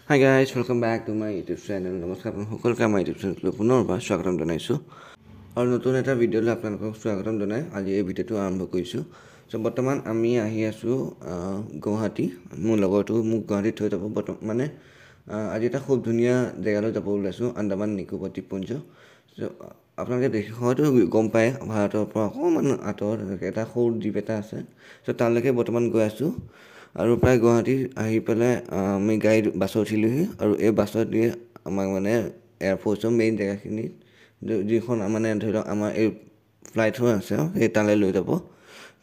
Hi guys, welcome back to my YouTube channel. নমস্কাৰ আপোনালোক সকলোকে আমাৰ ইউটিউব চেনেলটোলৈ পুনৰবাৰ স্বাগতম জনাইছোঁ আৰু নতুন এটা ভিডিঅ'লৈ আপোনালোকক স্বাগতম জনাই আজি এই ভিডিঅ'টো আৰম্ভ কৰিছোঁ। চ' বৰ্তমান আমি আহি আছোঁ গুৱাহাটী। মোৰ লগৰটো মোক গুৱাহাটীত থৈ যাব। বৰ্তমান মানে আজি এটা খুব ধুনীয়া জেগালৈ যাব ওলাইছোঁ, আন্দামান নিকোবৰ দ্বীপপুঞ্জ। চ' আপোনালোকে দেখি হয়তো গম পায়, ভাৰতৰ পৰা অকণমান আঁতৰত এটা সৰু দ্বীপ এটা আছে। চ' তালৈকে বৰ্তমান গৈ আছোঁ আৰু প্ৰায় গুৱাহাটী আহি পেলাই আমি গাড়ীত বাছত উঠিলোঁহি আৰু এই বাছত দিয়ে আমাক মানে এয়াৰফ'ৰ্চৰ মেইন জেগাখিনিত যিখন মানে ধৰি লওক আমাৰ এই ফ্লাইটখন আছে, সেই তালৈ লৈ যাব।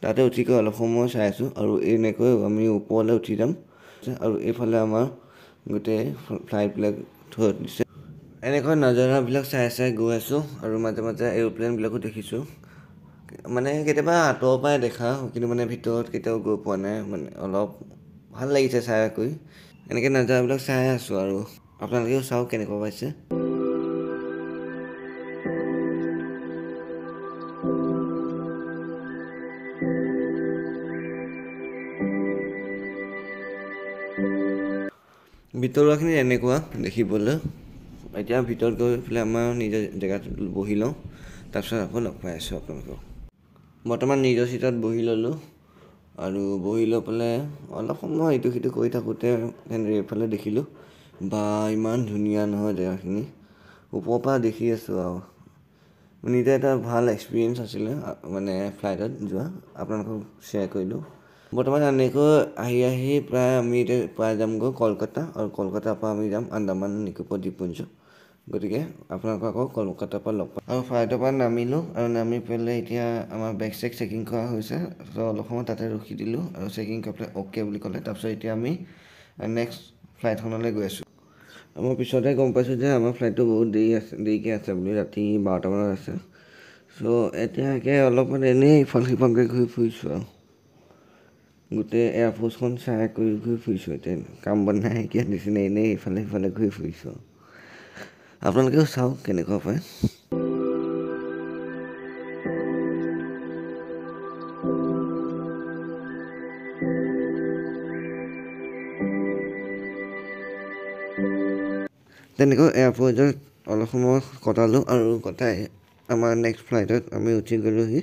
তাতে উঠি গৈ অলপ সময় চাই আছোঁ আৰু এনেকৈ আমি ওপৰলৈ উঠি যাম আৰু এইফালে আমাৰ গোটেই ফ্লাইটবিলাক থৈ দিছে। এনেকৈ নজাৰাবিলাক চাই চাই গৈ আছোঁ আৰু মাজে মাজে এৰোপ্লেনবিলাকো দেখিছোঁ। মানে কেতিয়াবা আঁতৰৰ পৰাই দেখা, কিন্তু মানে ভিতৰত কেতিয়াও গৈ পোৱা নাই। মানে অলপ ভাল লাগিছে চাই কৰি, এনেকৈ নজাৰাবিলাক চাই আছোঁ আৰু আপোনালোকেও চাওক কেনেকুৱা পাইছে। ভিতৰুৱাখিনি এনেকুৱা দেখিবলৈ। এতিয়া ভিতৰত গৈ পেলাই আমাৰ নিজৰ জেগাত বহি লওঁ, তাৰপিছত আকৌ লগ পাই আছোঁ আপোনালোকক। বৰ্তমান নিজৰ চিটত বহি ল'লোঁ আৰু বহি লৈ পেলাই অলপ সময় ইটো সিটো কৰি থাকোঁতে তেনেদৰে এইফালে দেখিলোঁ, বা ইমান ধুনীয়া নহয় জেগাখিনি, ওপৰৰ পৰা দেখি আছোঁ আৰু নিজে এটা ভাল এক্সপিৰিয়েঞ্চ আছিলে মানে ফ্লাইটত যোৱা, আপোনালোকক শ্বেয়াৰ কৰিলোঁ। বৰ্তমান এনেকৈ আহি আহি প্ৰায় আমি এতিয়া পাই যামগৈ কলকাতা আৰু কলকাতাৰ পৰা আমি যাম আন্দামান নিকোবৰ দ্বীপপুঞ্জ। গতিকে আপোনালোকক আকৌ কলকাতাৰ পৰা লগ পাম। আৰু ফ্লাইটৰ পৰা নামিলোঁ আৰু নামি পেলাই এতিয়া আমাৰ বেগ চেগ চেকিং কৰা হৈছে। চ' অলপ সময় তাতে ৰখি দিলোঁ আৰু চেকিং কৰি পেলাই অ'কে বুলি ক'লে। তাৰপিছত এতিয়া আমি নেক্সট ফ্লাইটখনলৈ গৈ আছোঁ। মই পিছতহে গম পাইছোঁ যে আমাৰ ফ্লাইটটো বহুত দেৰি আছে, দেৰিকৈ আছে বুলি, ৰাতি 12টামানত আছে। চ' এতিয়া একে অলপমান এনেই ইফাল সিফালকৈ ঘূৰি ফুৰিছোঁ আৰু গোটেই এয়াৰফ'ৰ্চখন চাই কৰি ঘূৰি ফুৰিছোঁ। এতিয়া কাম বন নাইকিয়া নিচিনা এনেই ইফালে সিফালে ঘূৰি ফুৰিছোঁ আৰু আপোনালোকেও চাওক কেনেকুৱা পায়। তেনেকৈ এয়াৰপৰ্টত অলপ সময় কটালোঁ আৰু কটাই আমাৰ নেক্সট ফ্লাইটত আমি উঠি গ'লোহি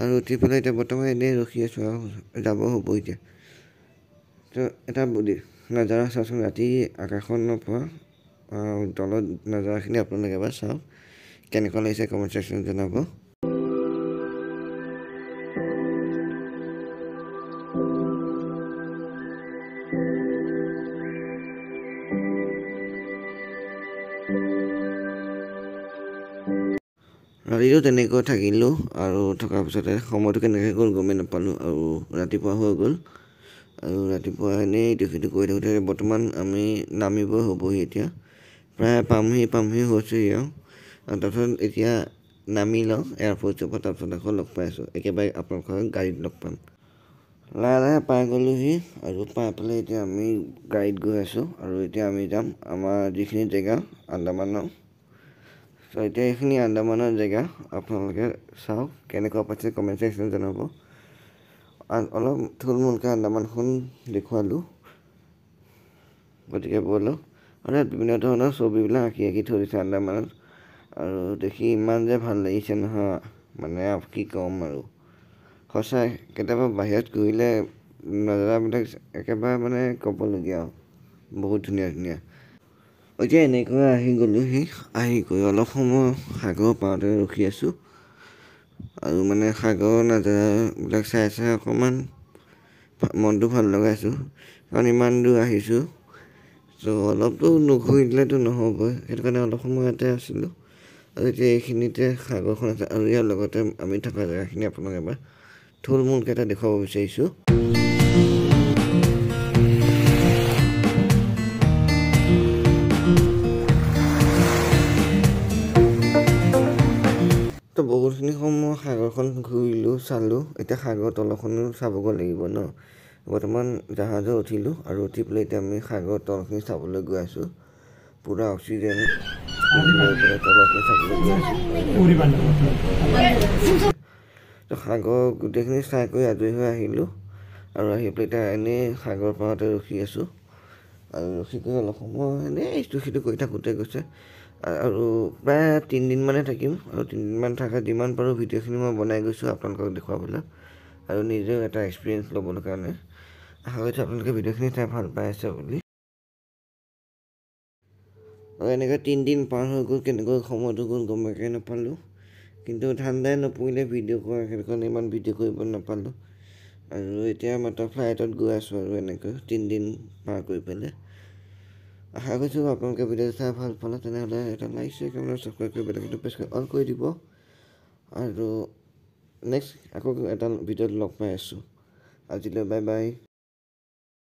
আৰু উঠি পেলাই এতিয়া বৰ্তমান এনেই ৰখি আছোঁ আৰু যাব হ'ব এতিয়া। তো এটা নাজাৰা চাওকচোন, ৰাতি আকাশখনৰ পৰা তলত নাজাৰাখিনি আপোনালোকে এবাৰ চাওক কেনেকুৱা লাগিছে, কমেণ্ট ছেকশ্যনত জনাব। ৰাতিটো তেনেকৈ থাকিলোঁ আৰু থকাৰ পিছতে সময়টো কেনেকৈ গ'ল গমেই নাপালোঁ আৰু ৰাতিপুৱা হৈ গ'ল। আৰু ৰাতিপুৱা এনেই ইটো সিটো কৰি থাকোঁতে বৰ্তমান আমি নামিবই হ'বহি এতিয়া, প্ৰায় পামহি পামহি হৈছোহি আৰু। তাৰপিছত এতিয়া নামি লওঁ এয়াৰফ'ৰ্চৰ পৰা, তাৰপিছত আকৌ লগ পাই আছোঁ, একেবাৰে আপোনালোকৰ গাড়ীত লগ পাম। লাহে লাহে পাই গ'লোহি আৰু পাই পেলাই এতিয়া আমি গাড়ীত গৈ আছোঁ আৰু এতিয়া আমি যাম আমাৰ যিখিনি জেগা আন্দামানৰ। চ' এতিয়া এইখিনি আন্দামানৰ জেগা, আপোনালোকে চাওক কেনেকুৱা পাইছে কমেণ্ট ছেকশ্যনত জনাব। অলপ থুলমূলকৈ আন্দামানখন দেখুৱালোঁ, গতিকে ব'লক। আৰু ইয়াত বিভিন্ন ধৰণৰ ছবিবিলাক আঁকি আঁকি থৈ দিছে আন্দামানত আৰু দেখি ইমান যে ভাল লাগিছে নহয়, মানে কি ক'ম আৰু। সঁচাই কেতিয়াবা বাহিৰত ঘূৰিলে নজাৰাবিলাক একেবাৰে মানে ক'বলগীয়া আৰু বহুত ধুনীয়া ধুনীয়া। এতিয়া এনেকৈ আহি গ'লোহি, আহি গৈ অলপ সময় সাগৰৰ পাৰতে ৰখি আছোঁ আৰু মানে সাগৰৰ নজাৰাবিলাক চাই চাই অকণমান মনটো ভাল লগাইছোঁ, কাৰণ ইমান দূৰ আহিছোঁ। চ' অলপতো নুঘূৰিলেতো নহ'বই, সেইটো কাৰণে অলপ সময় ইয়াতে আছিলোঁ। আৰু এতিয়া এইখিনিতে সাগৰখন আছে আৰু ইয়াৰ লগতে আমি থকা জেগাখিনি আপোনাক এবাৰ থুলমূলকৈ এটা দেখুৱাব বিচাৰিছোঁ। তো বহুতখিনি সময় সাগৰখন ঘূৰিলোঁ চালোঁ, এতিয়া সাগৰৰ তলখনো চাবগৈ লাগিব ন। বৰ্তমান জাহাজত উঠিলোঁ আৰু উঠি পেলাই এতিয়া আমি সাগৰৰ তলখিনি চাবলৈ গৈ আছোঁ। পূৰা অক্সিজেন লৈ পেলাই তলখিনি চাবলৈ গৈ আছোঁ। তো সাগৰ গোটেইখিনি চাই কৰি আজৰি হৈ আহিলোঁ আৰু আহি পেলাই এতিয়া এনেই সাগৰৰ পাৰতে ৰখি আছোঁ। আৰু ৰখি গৈ অলপ সময় এনেই ইটো সিটো কৰি থাকোঁতে গৈছে। আৰু প্ৰায় 3 দিনমানে থাকিম আৰু 3 দিনমান থকা যিমান পাৰোঁ ভিডিঅ'খিনি মই বনাই গৈছোঁ আপোনালোকক দেখুৱাবলৈ আৰু নিজেও এটা এক্সপিৰিয়েঞ্চ ল'বলৈ কাৰণে। আশা কৰিছোঁ আপোনালোকে ভিডিঅ'খিনি চাই ভাল পাই আছে বুলি। আৰু এনেকৈ 3 দিন পাৰ হৈ গ'ল। কেনেকৈ সময়টো গ'ল গমকে নাপালোঁ। কিন্তু ঠাণ্ডাই নপৰিলে ভিডিঅ' কৰা, সেইটো কাৰণে ইমান ভিডিঅ' কৰিব নাপালোঁ। আৰু এতিয়া মাত্ৰ ফ্লাইটত গৈ আছোঁ আৰু এনেকৈ 3 দিন পাৰ কৰি পেলাই। আশা কৰিছোঁ আপোনালোকে ভিডিঅ'টো চাই ভাল পালে। তেনেহ'লে এটা লাইক, শ্বেয়াৰ, কমেণ্ট, ছাবস্ক্ৰাইব কৰি বেল আইকনটো প্ৰেছ কৰি অল কৰি দিব। আৰু নেক্সট আকৌ এটা ভিডিঅ'ত লগ পাই আছোঁ। আজিলৈ বাই বাই।